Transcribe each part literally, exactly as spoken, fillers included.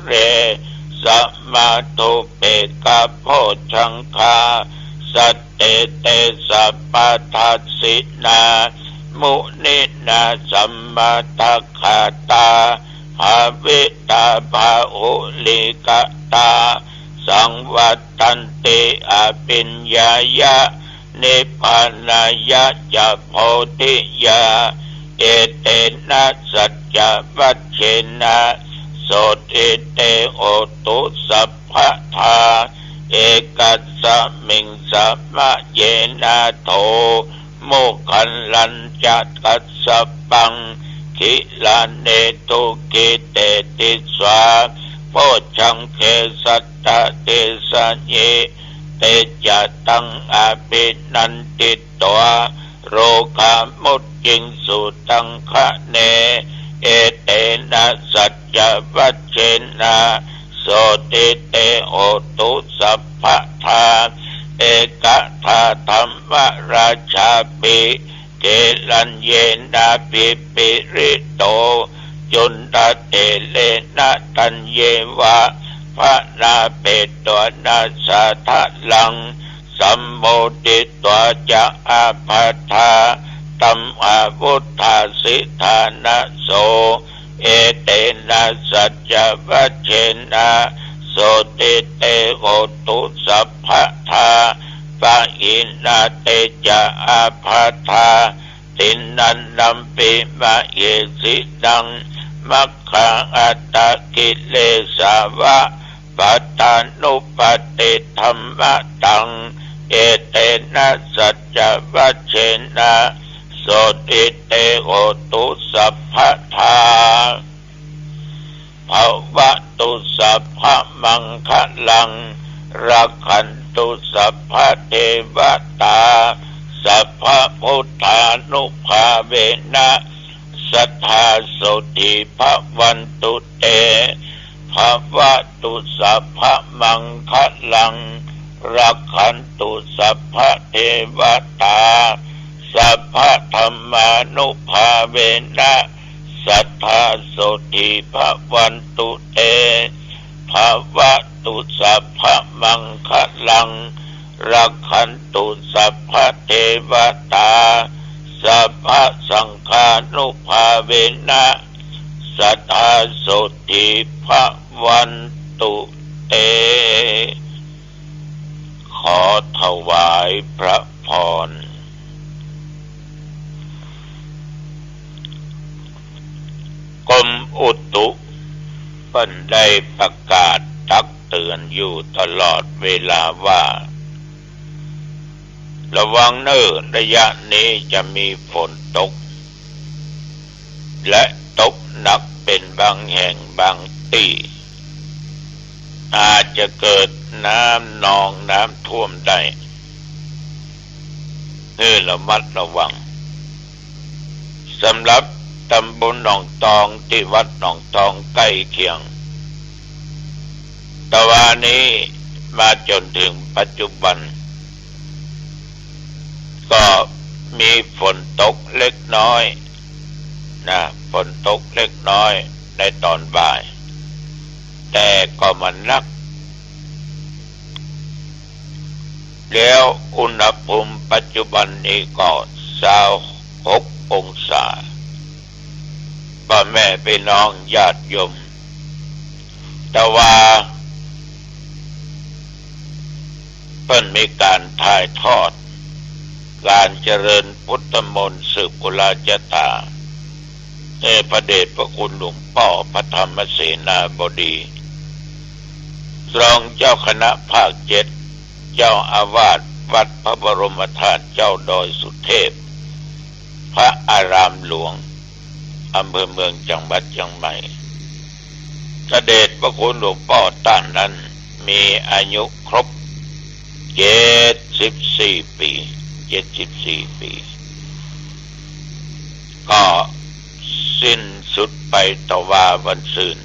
เร สมาธุปเปกขะโพชฌังคา สัตเต เต สัพพะทัสสินา มุนินา สัมมาทักขาตา ภาวิตา บาหุลีกตา สังวัตตันติ อภิญญายะ นิพพานายะ จะ โพธิยา เอเตนะ สัจจวัจเชนะ โสติ เต โหตุ สัพพะทา เอกัสสะมิง สะมะเยนะ โถ โมคคัลลัญจะ กัสสะปัง ขีลาเน ทุกขิ เตติสสา โพชฌังเข สัตตะ เทสะหิ เตจะตัง อภินันทิตวา โรคามุจจิงสุตังคะเน เอเตนะ สัจจวัจเชนะ โสติ เต โหตุ สัพพะทา เอกทา ธัมมราชาปิ เกลัญเยนะ ภิปริโต จุนทะเถเรนะ ตัญเยวะ พะนาเปตวะนะ สาทะลัง สัมโมทิตวา จะ อาภัททา ตัมหาวุฏฐาสิทานะโส เอเตนะ สัจจวัจเชนะ โสติ เต โหตุ สัพพะทา ปะหินา เตจะ อาภัททา ติณันนัมปิ มะเหสินัง มัคคาอัตตะกิเลสาวะ ปัตตานุปัตติธัมมะตัง เอเตนะ สัจจวัจเชนะ โสติ เต โหตุ สัพพะทา ภะวะตุ สัพพะมังคะลัง รักขันตุ สัพพะเทวะตา สัพพะพุทธานุภาเวนะ สัตถาโสตถีภะวันตุเต ภะวะตุ สัพพะมังคะลัง รักขันตุ สัพพะเทวะตา สัพพะธัมมานุภาเวนะ สัตถาโสตถีภะวันตุเต ภะวะตุ สัพพะมังคะลัง รักขันตุ สัพพะเทวะตา สัพพะสังฆานุภาเวนะ สัตถาโสตถีภะวันตุเต ขอถวายพระพร กรมอุตุเปิ้นได้ประกาศตักเตือนอยู่ตลอดเวลาว่า ระวังเน่อ ระยะนี้จะมีฝนตก และตกหนักเป็นบางแห่งบางตี้ อาจจะเกิดน้ำนองน้ำท่วมได้ ให้ระมัดระวัง สำหรับตำบลหนองตอง ตี้วัดหนองตองใก้เคียง ตะวานี้มาจ๋นเถิงปัจจุบัน ก็มีฝนตกเล็กน้อยนะ ฝนตกเล็กน้อยในต๋อนบ่าย แต่ก็บ่หนัก แล้วอุณหภูมิปัจจุบันนี้ก็ซาวหกองศา ป้อแม่ปี้น้องญาติโยม ตะวาเปิ้นมีก๋านถ่ายทอดก๋านเจริญพุทธมนต์สืบกุลาชะตา เอ่อ พระเดชพระคุณหลวงป้อพระธรรมเสนาบดี รองเจ้าคณะภาคเจ็ด เจ้าอาวาสวัดพระบรมธาตุเจ้าดอยสุเทพ พระอารามหลวง อำเภอเมือง จังหวัดเจียงใหม่ พระเดชพระคุณหลวงป้อต้านนั้นมีอายุครบเจ็ดสิบสี่ปี๋ เจ็ดสิบสี่ปี๋ ก็สิ้นสุดไปตะวาวันซืน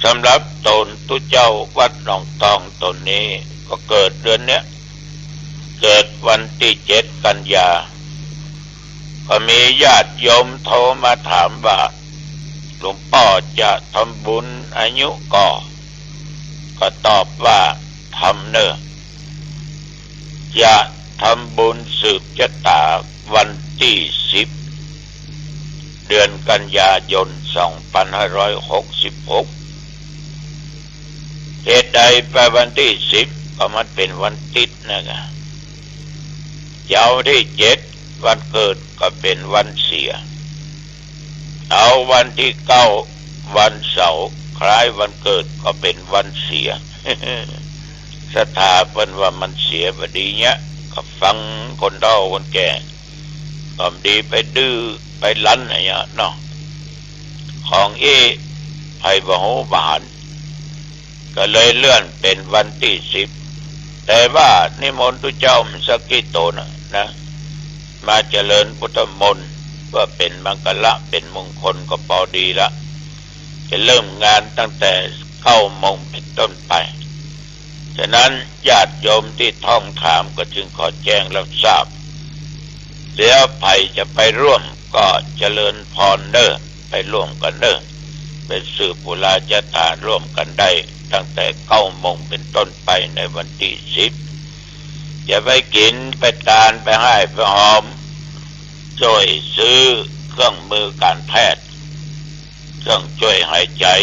สำหรับตนตุ๊เจ้าวัดหนองตองตนนี้ก็เกิดเดือนเนี้ย เกิดวันตี้เจ็ดกันยา ก็มีญาติโยมโทรมาถามว่า หลวงป้อจะทำบุญอายุก่อ ก็ตอบว่าทำเน่อ จะทำบุญสืบจะต๋าวันตี้สิบ เดือนกันยายน สองปันห้าร้อยหกสิบหก เหตุใดไปวันตี้สิบ ก็มันเป๋นวันติ๊ดนะกะ จะเอาตี้เจ็ด วันเกิดก็เป๋นวันเสีย เอาวันตี้เก้า วันเสาร์ คล้ายวันเกิดก็เป๋นวันเสีย ศรัทธาเปิ้นว่ามันเสียบ่ดีเยียะ ก็ฟังคนเฒ่าคนแก่ ก็บ่ดีไปดื้อไปรั้นอะหยังเนาะ ของอี้ใผบ่ฮู้บ่หัน ก็เลยเลื่อนเป๋นวันตี้สิบ แต่ว่านิมนต์ตุ๊เจ้าสักกี่ต๋นน่ะนะ มาเจริญพุทธมนต์ เพื่อเป๋นมังคละเป๋นมงคลก็ปอดีละ จะเริ่มงานตั้งแต่เก้าโมงเป๋นต้นไป ฉะนั้นญาติโยมตี้ท้วงถามก็จึงขอแจ้งรับทราบ แล้วใผจะไปร่วมก็เจริญพรเน่อ ไปร่วมกั๋นเน่อ ไปสืบปุราจะต๋าร่วมกั๋นได้ตั้งแต่เก้าโมงเป๋นต้นไปในวันตี้สิบ จะไปกิ๋นไปตานไปฮ้ายไปหอม จ้วยซื้อเครื่องมือการแพทย์ เครื่องจ้วยหายใจ๋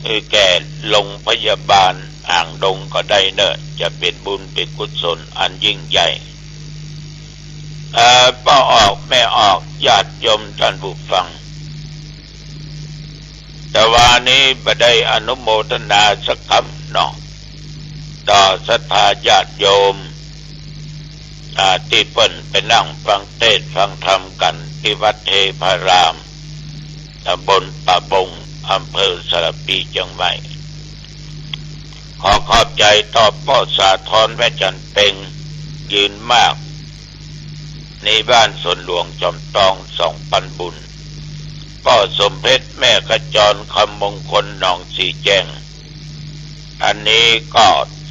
หื้อแก่โรงพยาบาลหางดงก็ได้เน่อ จะเป๋นบุญเป๋นกุศลอันยิ่งใหญ่ เอ่อ ป้อออกแม่ออก ญาติโยมต้านผู้ฟัง ตะวานี้บ่ได้อนุโมทนาสักกำเนาะ ต่อศรัทธาญาติโยม อ่า ตี้เปิ้นไปนั่งฟังเตสน์ฟังธรรมกั๋นตี้วัดเทพาราม ตำบลป่าบง อำเภอสารภี เจียงใหม่ ขอขอบใจ๋ต่อป้อสาธร แม่จั๋นเพ็ง ยืนมาก ในบ้านสวนหลวงจอมตอง สองปันบุญ ป้อสมเพชร แม่ขจร คำมงคล หนองสีแจ้ง อันนี้ก็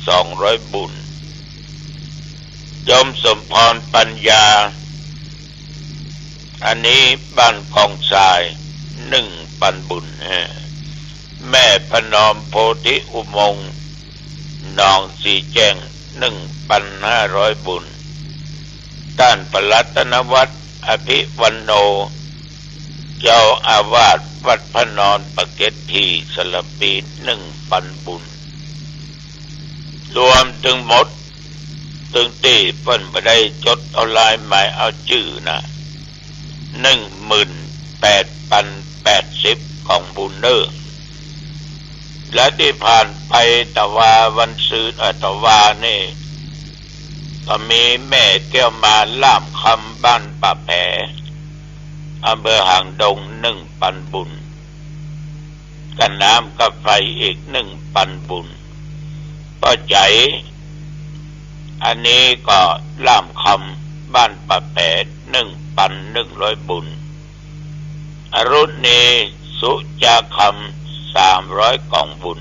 สองร้อยบุญ โยมสมพรปัญญา อันนี้บ้านกองทราย หนึ่งปันบุญ แม่ประนอม โพธิอุโมงค์ หนองสีแจ้ง หนึ่งปันห้าร้อยบุญ ต้านพระรัตนวัฒน์ อภิวันโน เจ้าอาวาสวัดพระนอนปะเก็ตถี สารภี หนึ่งปันบุญ รวมตึงหมด ตึงตี้เปิ้นบ่ได้จดเอาลายหมายเอาจื้อนะ หนึ่งหมื่นแปดปันแปดสิบก๋องบุญเน่อ และตี้ผ่านไปตะวาวันซืน เอ่อ ตะวานี่ ก็มีแม่แก้วมา ล่ามคำ บ้านป่าแผ อำเภอหางดง หนึ่งปันบุญ ก้าน้ำก้าไฟอีก หนึ่งปันบุญ ป้อใจ๋ อันนี้ก็ล่ามคำ บ้านป่าแผ หนึ่งปันหนึ่งร้อยบุญ อรุณี สุจาคำ สามร้อยก๋องบุญ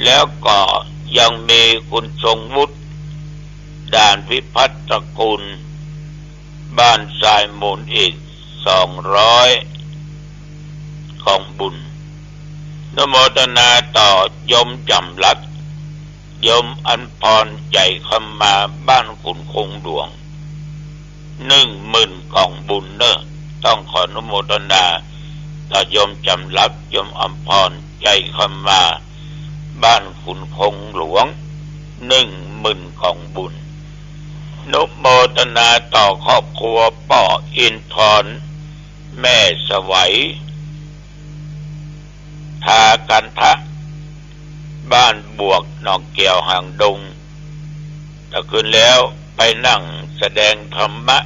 แล้วก็ยังมีคุณทรงวุฒิ ด่านพิพัฒน์ตระกูล บ้านทรายมูลอีก สองร้อยก๋องบุญ อนุโมทนาต่อโยมจ๋ำรัตน์ โยมอัมพร ใจ๋คำมา บ้านขุนคงหลวง หนึ่งหมื่นก๋องบุญเน่อ ต้องขออนุโมทนาต่อโยมจ๋ำรัตน์ โยมอัมพร ใจ๋คำมา บ้านขุนคงหลวง หนึ่งหมื่นก๋องบุญ อนุโมทนาต่อครอบครัวป้ออินทร แม่สวัย ทากันทะ บ้านบวก หนองแก้ว หางดง ตะคืนแล้วไปนั่งแสดงธรรมะ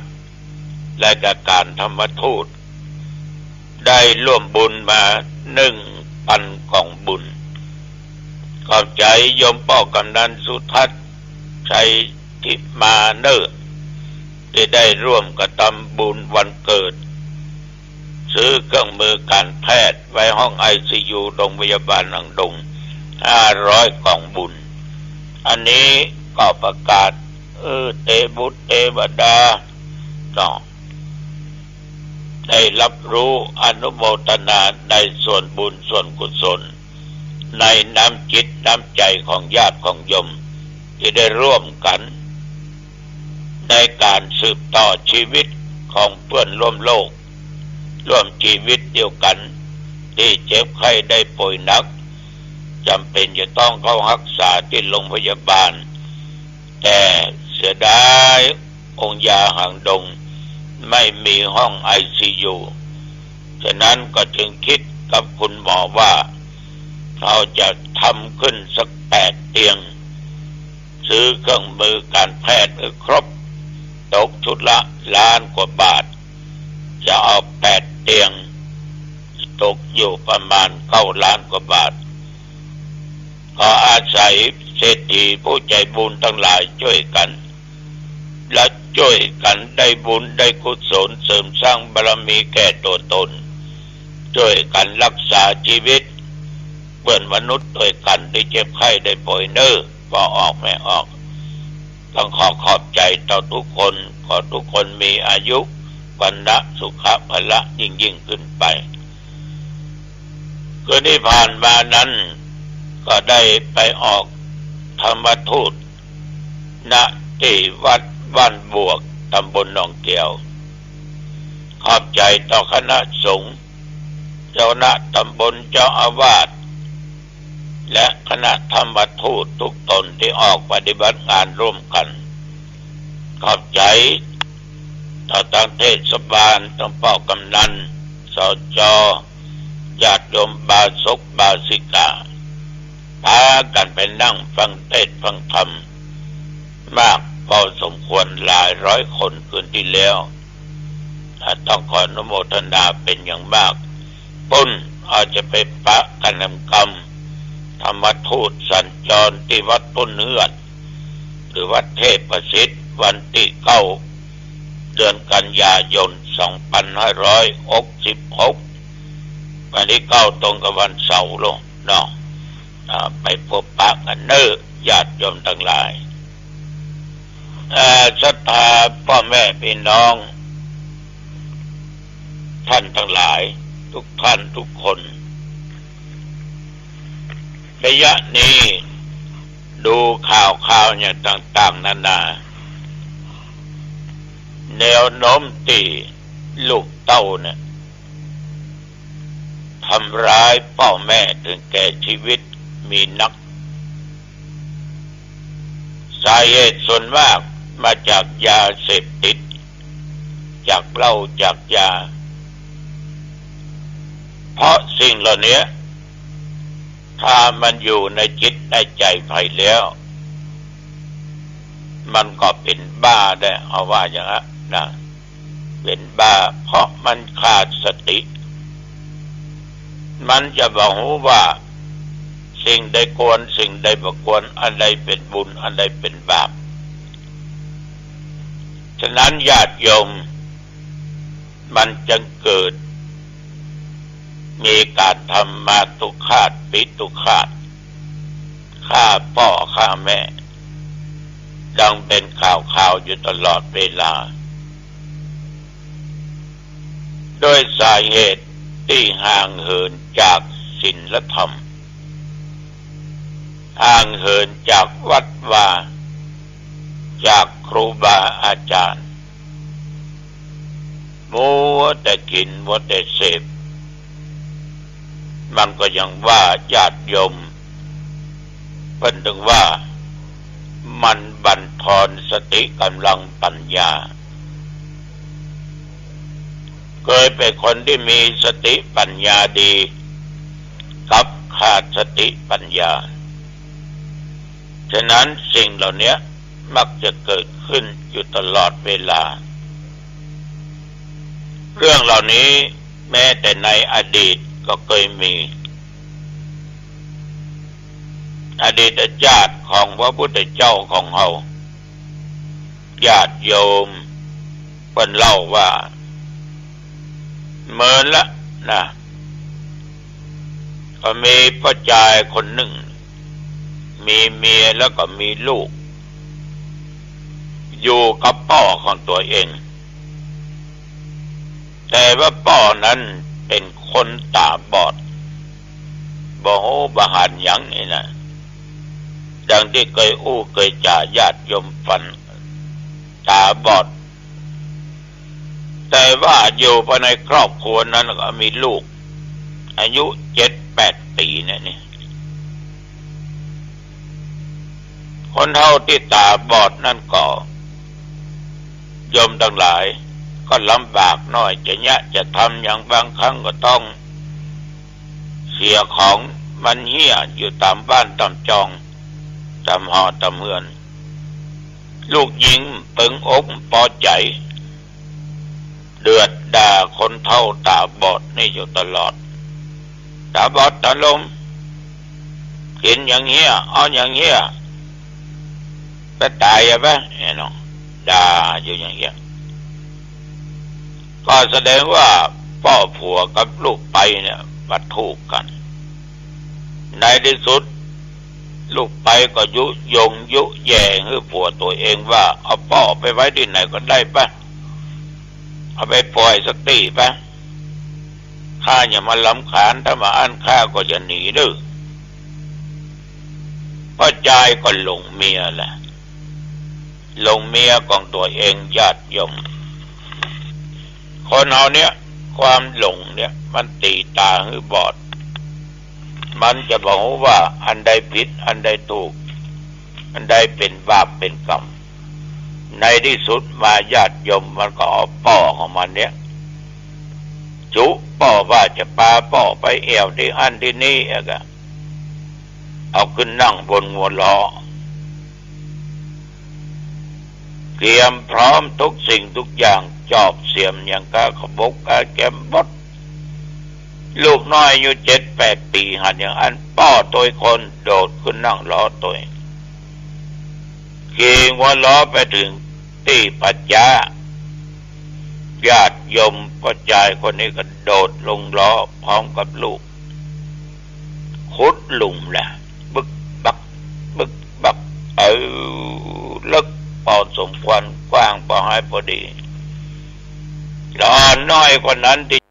และกะก๋านธรรมทูต ได้ร่วมบุญมา หนึ่งปันก๋องบุญ ขอบใจ๋โยมป้อกำนันสุทัศน์ ชัยทิมาเน่อ ตี้ได้ร่วมกระตำบุญวันเกิด ซื้อเครื่องมือการแพทย์ไว้ห้องไอซียู โรงพยาบาลหางดง ห้าร้อยก๋องบุญ อันนี้ก็ประกาศ เออ เตบุตรเตวดา เนาะ ได้รับรู้อนุโมทนาในส่วนบุญส่วนกุศล ในน้ำจิตน้ำใจของญาติของโยม ที่ได้ร่วมกัน ในการสืบต่อชีวิตของเพื่อนร่วมโลก ร่วมชีวิตเดียวกัน ที่เจ็บไข้ได้ป่วยหนัก จำเป็นจะต้องเข้ารักษาที่โรงพยาบาล แต่เสียดายองค์ญาหางดงไม่มีห้องไอซียู ฉะนั้นก็จึงคิดกับคุณหมอว่า เราจะทำขึ้นสักแปดเตียง ซื้อเครื่องมือการแพทย์ให้ครบ ตกชุดละล้านกว่าบาท จะเอาแปดเตียง ตกอยู่ประมาณเก้าล้านกว่าบาท ก็อาศัยเศรษฐีผู้ใจบุญทั้งหลายช่วยกัน และช่วยกันได้บุญได้กุศลเสริมสร้างบารมีแก่ตัวตน ช่วยกันรักษาชีวิตเพื่อนมนุษย์ด้วยกันที่เจ็บไข้ได้ป่วยเน้อ พ่อออกแม่ออก ต้องขอขอบใจต่อทุกคน ขอทุกคนมีอายุ วรรณะ สุขะ พละ ยิ่งๆ ขึ้นไป คืนที่ผ่านมานั้น ก็ได้ไปออกธรรมทูต ณ ที่วัดบ้านบวก ตำบลหนองแก้ว ขอบใจต่อคณะสงฆ์ เจ้าคณะตำบล เจ้าอาวาส และคณะธรรมทูตทุกตนที่ออกปฏิบัติงานร่วมกัน ขอบใจต่อตังเทศบาล ตังป้อกำนัน สจ ญาติโยมอุบาสกอุบาสิกา พากันไปนั่งฟังเทศน์ฟังธรรม มากพอสมควรหลายร้อยคนคืนที่แล้ว อ่า ต้องขออนุโมทนาเป็นอย่างมาก ปุ้นอาจจะไปปะกันนำกำ ธรรมทูตสัญจรที่วัดต้นเฮือด หรือวัดเทพประสิทธิ์ วันที่เก้า เดือนกันยายน สองพันห้าร้อยหกสิบหก วันที่เก้าตรงกับวันเสาร์ลงเนาะ อ่า ไปพบปะกันเน้อ ญาติโยมทั้งหลาย เอ่อ ศรัทธาพ่อแม่พี่น้องท่านทั้งหลาย ทุกท่านทุกคน ระยะนี้ดูข่าวคราวอย่างต่างๆ นานา แนวโน้มตี้ลูกเต้าเนี่ย ทำร้ายพ่อแม่ถึงแก่ชีวิตมีนัก สาเหตุส่วนมากมาจากยาเสพติด จากเหล้า จากยา เพราะสิ่งเหล่านี้ ถ้ามันอยู่ในจิตในใจใผแล้ว มันก็เป๋นบ้าได้ เอาว่าอย่างนั้นนะ เป๋นบ้า เพราะมันขาดสติ มันจะบ่ฮู้ว่าสิ่งใดควร สิ่งใดบ่ควร อันใดเป๋นบุญ อันใดเป๋นบาป ฉะนั้นญาติโยม มันจึงเกิดมีการทำมาตุฆาต ปิตุฆาต ฆ่าป้อฆ่าแม่ ดังเป๋นข่าวๆ อยู่ตลอดเวลา ด้วยสาเหตุตี้ห่างเหินจากศีลธรรม ห่างเหินจากวัดวา จากครูบาอาจารย์ มัวแต่กิ๋น มัวแต่เสพ มันก็อย่างว่าญาติโยม เปิ้นตึงว่ามันบั่นทอนสติก๋ำลังปัญญา เกยเป๋นคนตี้มีสติปัญญาดี กับขาดสติปัญญา ฉะนั้นสิ่งเหล่านี้มักจะเกิดขึ้นอยู่ตลอดเวลา เรื่องเหล่านี้แม้แต่ในอดีตก็เกยมี อดีตชาติของพระพุทธเจ้าของเฮา ญาติโยมเปิ้นเล่าว่า เมินละนะ ก็มีป้อจายคนนึ่ง มีเมียแล้วก็มีลูก อยู่กับป้อของตั๋วเอง แต่ว่าป้อนั้นเป๋นคนต๋าบอด บ่ฮู้บ่หันหยังนี่นะ ดังตี้เกยอู้เกยจ๋าญาติโยมฟัง ต๋าบอด แต่ว่าอยู่ภายในครอบครัวนั้นก็มีลูก อายุเจ็ดแปดปี๋เนี่ยนี่ คนเฒ่าตี้ต๋าบอดนั้นก็ โยมตังหลาย ก็ลำบากหน้อย จะเยียะจะทำหยัง บางครั้งก็ต้องเสียของมันเฮี้ยอยู่ต๋ามบ้านต๋ามจอง ต๋ามหอต๋ามเฮือน ลูกหญิงเปิงอกปอใจ๋ เดือดด่าคนเฒ่าต๋าบอดนี่อยู่ตลอด ต๋าบอดต๋าลม กิ๋นหยังเฮี้ย เอาหยังเฮี้ย ไปต๋ายอะไป เนี่ยเนาะ ด่าอยู่อย่างเงี้ย ก็แสดงว่าป้อผัวกับลูกไปเนี่ยมาถูกกั๋น ในตี้สุด ลูกไปก็ยุยงยุแย่หื้อผัวตั๋วเองว่า เอาป้อไปไว้ตี้ไหนก็ได้ปะ เอาไปป่อยสักตี้ปะ ข้าอย่ามารำคาญ ถ้ามาอั้นข้าก็จะหนีเน่อ ป้อจายก็หลงเมียแหละ หลงเมียของตั๋วเองญาติโยม คนเฮาเนี่ย ความหลงเนี่ยมันตี๋ต๋าหื้อบอด มันจะบ่ฮู้ว่าอันใดผิด อันใดถูก อันใดเป๋นบาปเป๋นกรรม ในตี้สุดมาญาติโยมมันก็เอาป้อของมันเนี่ย จุป้อว่าจะปาป้อไปแอ่วตี้อั้นตี้นี่ แล้วก็เอาขึ้นนั่งบนงัวล้อ เตรียมพร้อมทุกสิ่งทุกอย่าง จอบเสียมหยังกาขบกกาแกมหมด ลูกน้อยอายุเจ็ดแปดปี๋หัดอย่างอั้น ป้อตวยคนโดดขึ้นนั่งล้อตวย ขี่งัวล้อไปเถิงตี้ป่าจ๊า ญาติโยมป้อจายคนนี้ก็โดดลงล้อพร้อมกับลูก ขุดหลุมแหละ บึกบัก บึกบัก เออ ลึกปอสมควร กว้างปอหายปอดี หลานน้อยคนนั้นตี้